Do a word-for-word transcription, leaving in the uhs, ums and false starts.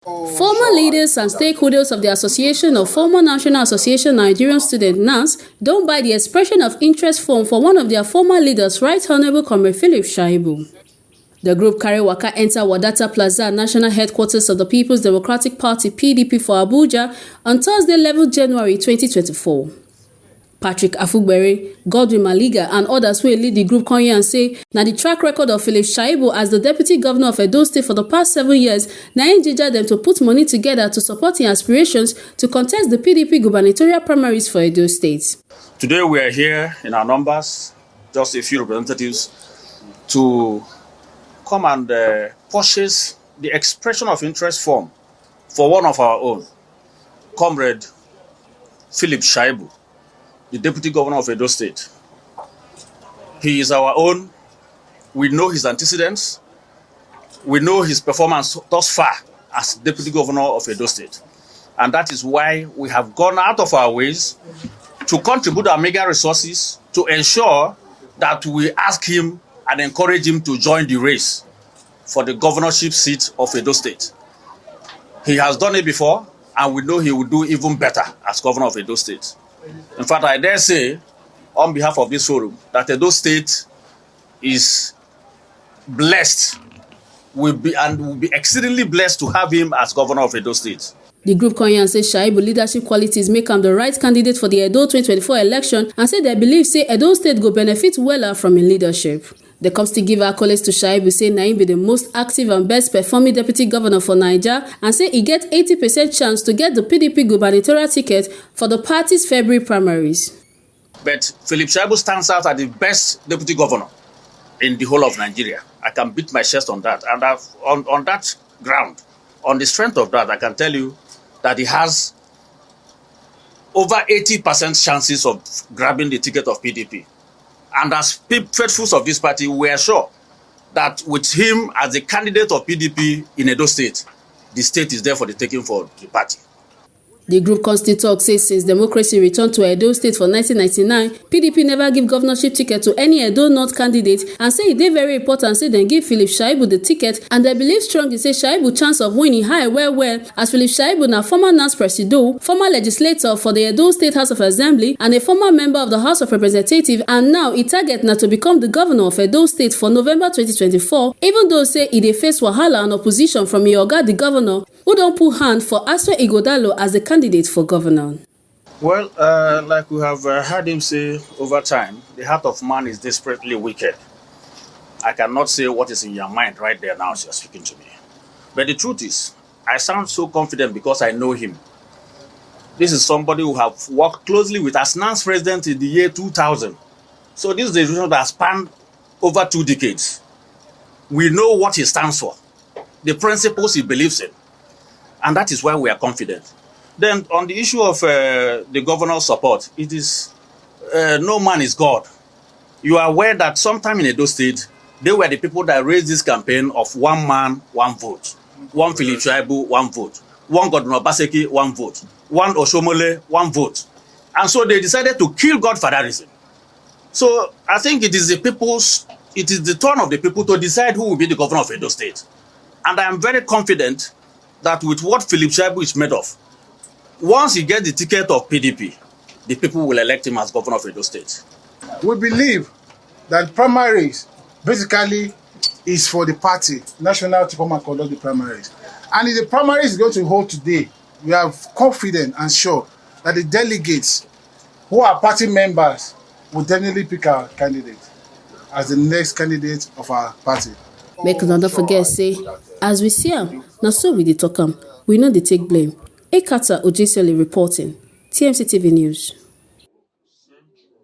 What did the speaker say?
Former leaders and stakeholders of the Association of Former National Association Nigerian Students, NANS, don buy the expression of interest form for one of their former leaders, Right Honorable Comrade Philip Shaibu. The group carry waka enter Wadata Plaza, national headquarters of the People's Democratic Party, P D P, for Abuja on Thursday, eleven January twenty twenty-four. Patrick Afugbere, Godwin Maliga, and others wey lead the group come here and say na the track record of Philip Shaibu as the deputy governor of Edo State for the past seven years na im ginger dem to put money together to support im aspirations to contest the P D P gubernatorial primaries for Edo State. Today we are here in our numbers, just a few representatives, to come and uh, purchase the expression of interest form for one of our own, Comrade Philip Shaibu, the deputy governor of Edo State. He is our own. We know his antecedents. We know his performance thus far as deputy governor of Edo State. And that is why we have gone out of our ways to contribute our mega resources to ensure that we ask him and encourage him to join the race for the governorship seat of Edo State. He has done it before, and we know he will do even better as governor of Edo State. In fact, I dare say, on behalf of this forum, that Edo State is blessed, will be, and will be exceedingly blessed to have him as governor of Edo State. The group come here and say Shaibu leadership qualities make am the right candidate for the Edo twenty twenty-four election and say they believe say Edo State go benefit wella from im leadership. They come still give accolades to Shaibu, say na im be the most active and best performing deputy governor for Naija, and say e get eighty percent chance to get the P D P gubernatorial ticket for the party's February primaries. But Philip Shaibu stands out as the best deputy governor in the whole of Nigeria. I can beat my chest on that. And I've, on, on that ground, on the strength of that, I can tell you that he has over eighty percent chances of grabbing the ticket of P D P. And as faithfuls of this party, we are sure that with him as the candidate of P D P in Edo State, the state is there for the taking for the party. The group come still talk say since democracy returned to Edo State for nineteen ninety-nine, P D P never give governorship ticket to any Edo North candidate and say e dey very important say dem give Philip Shaibu the ticket, and dem believe strongly say Shaibu chance of winning high well well, as Philip Shaibu na former NANS presido, former legislator for the Edo State House of Assembly, and a former member of the House of Representatives, and now e target na to become the governor of Edo State for November twenty twenty-four, even though say e dey face wahala and opposition from im oga the governor, who don put hand for Asue Ighodalo as the candidate for governor. Well, uh, like we have uh, heard him say over time, the heart of man is desperately wicked. I cannot say what is in your mind right there now as you're speaking to me. But the truth is, I sound so confident because I know him. This is somebody who have worked closely with as NANS president in the year two thousand. So this is a relationship that spanned over two decades. We know what he stands for, the principles he believes in, and that is why we are confident. Then on the issue of uh, the governor's support, it is uh, no man is God. You are aware that sometime in Edo State, they were the people that raised this campaign of one man, one vote, one Philip Shaibu, one vote, one Godwin Obaseki, one vote, one Oshomole, one vote. And so they decided to kill God for that reason. So I think it is the people's, it is the turn of the people to decide who will be the governor of Edo State. And I am very confident that with what Philip Shaibu is made of, once he gets the ticket of P D P, the people will elect him as governor of Edo State. We believe that primaries basically is for the party, national to come and conduct the primaries. And if the primaries is going to hold today, we are confident and sure that the delegates who are party members will definitely pick our candidate as the next candidate of our party. Make una no forget say, as we see am, na so we dey talk am. We no dey take blame. Ekata Ojesele reporting, T M C T V News.